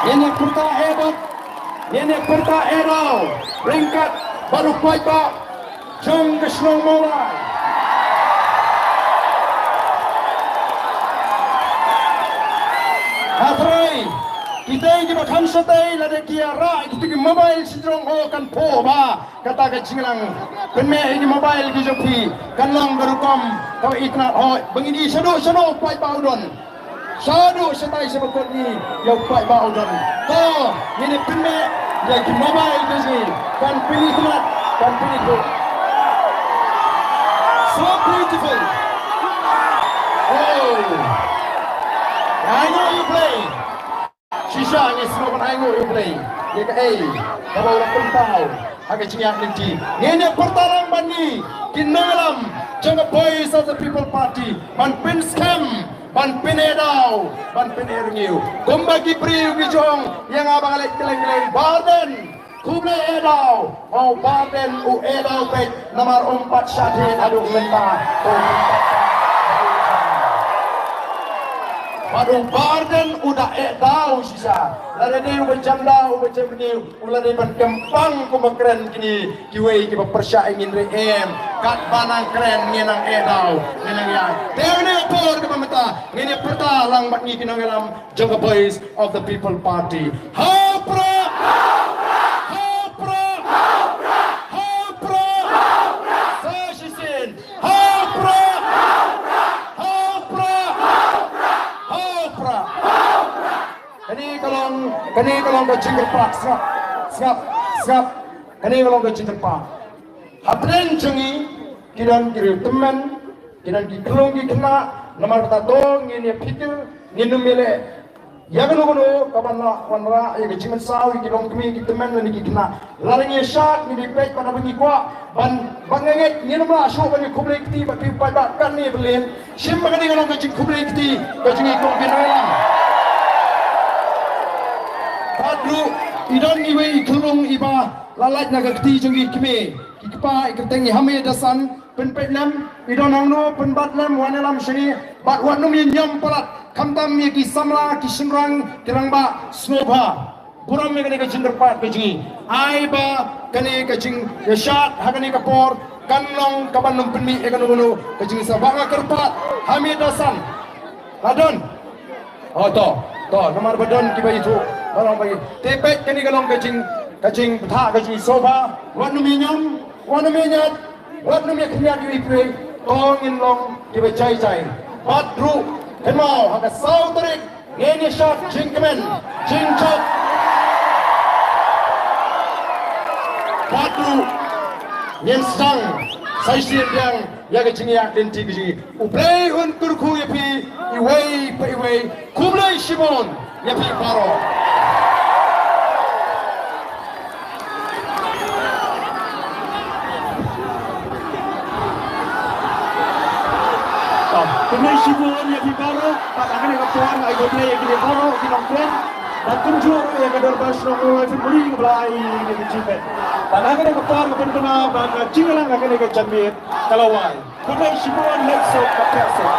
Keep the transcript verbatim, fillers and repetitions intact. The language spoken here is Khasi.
Ngin ïa pyrta eh bad ngin ïa pyrta eh daw ryngkat bad u paidbah jong ka shnong Mawlai. Hynrei kita kiba kham shatei lada ki ïa rah ïa kita ki mobile shajrong, oh, kan phuh ba kata ka jingïalang pynmih ïa ki mobile ki jong phi kan long ka rukom kaba itynnad. Hooid, ba ngin ïohi shaduh shaduh u paidbah u don. Shaduh shatai sha bakut ngi ïa u paidbah u don. To, ngin ïa pynmih ïa ki mobile ki jong ngi. Kan pynitynnad, kan pynithuh. So beautiful. Oh. Ainguh ïa U Blei. Shisha ngi sngewbha ban ainguh ïa U Blei ïa kaei kaba u la pynpaw ha ka jingïaid lynti. Ngin ïa pyrta lang bad ngi ki nongïalam jong ka Voice of the People Party ban pynskhem, ban pyneh daw, ban pyneh rngiew. Kumba ki briew ki jong ïa nga ba nga leit kylleng kylleng, Bah Ardent, khublei eh daw. Ong Bah Ardent u eh daw beit namar um pat shah thied haduh mynta. Bad u Bah Ardent u da eh daw shisha. Lada dei uba jem daw, uba jem rngiew, u la dei ban kyrpang kumba kren kine kiwei kiba pyrshah ïa ngin, re em. Katba nang kren ngin nang eh daw, ngin nang ïaid. Te ha kane ka por kaba mynta ngin ïa pyrta lang bad ngi ki nongïalam jong ka Voice of the People Party. Ha u Prah! Ha u Prah! Ha u Prah! Sa shisien. Ha u Prah! Ha u Prah! Ha u Prah! Kane ka long, kane ka long ka jingkyrpad, sngap, sngap, sngap. Kane ka long ka jingkyrpad. Hapdeng jong ngi ki don ki riew tymmen, ki don ki khyllung ki khynnah, namar kata to ngin ïa phikir, ngin ym ïaleh ïa kano kano kaban lah wanrah ïa ka jingmynsaw ïa ki longkmie ki tymmen lane ki khynnah. Lada ngi ïa shad ngi dei peit bad haba ngi kwah ban, ban ngeit, ngin ym lah shuh ban ïa khublei kti bad phi paidbah katne ba lyngngoh. Shim ba kane ka long ka jingkhublei kti ka jong ngi kum ki nongïalam. Bad ruh i don iwei i khyllung iba la lait na ka kti jong ki kmie ki kpa, i kyrteng i Hame Dasan. Pynpeit lem, i don hangno, pynbat lem, wan ïalam sha ngi. Bad wat nym ïa ñiom palat, khamtam ïa ki samla, ki shynrang, ki rangbah, sngewbha. Burom ïa kane ka jingkyrpad ka jong ngi. Ai ba kane ka jingïashad ha kane ka por kan long kaban ym pynmih ïa kano kano ka jingïasawa. Nga kyrpad, Hame Dasan. La don. Oh, to, to, namar ba don kiba ithuh, ba long ba i. Te peit, kane ka long ka jing, ka jingbthah, ka jingïasawa. Wat nym ïa ñiom, wat nym ïa ñiad, wat nym ïa khyndiat ïa u iwei pa iwei, to ngin long kiba jai jai. Bad ruh, kynmaw, ha ka saw tarik, ngin ïa shad jingkmen, jingjop. Bad ruh, ngin sdang, sa shisien biang, ïa ka jingïaid lynti ka jong ngi. U Blei un kyrkhu ïa phi, iwei pa iwei, khublei shibun, ïa phi baroh. Khublei shibun ïa phi baroh, bad ha kane ka por nga ai khublei ïa kine baroh ki nongkren, bad kumjuh ruh ïa ka Dorbar Shnong Mawlai Phunmuri kaba la ai ïa kane ka jingpeit. Bad ha kane ka por nga pynbna ba ka jingïalang ha kane ka janmiet ka la wai. Khublei shibun, leit suk, bad phet suk.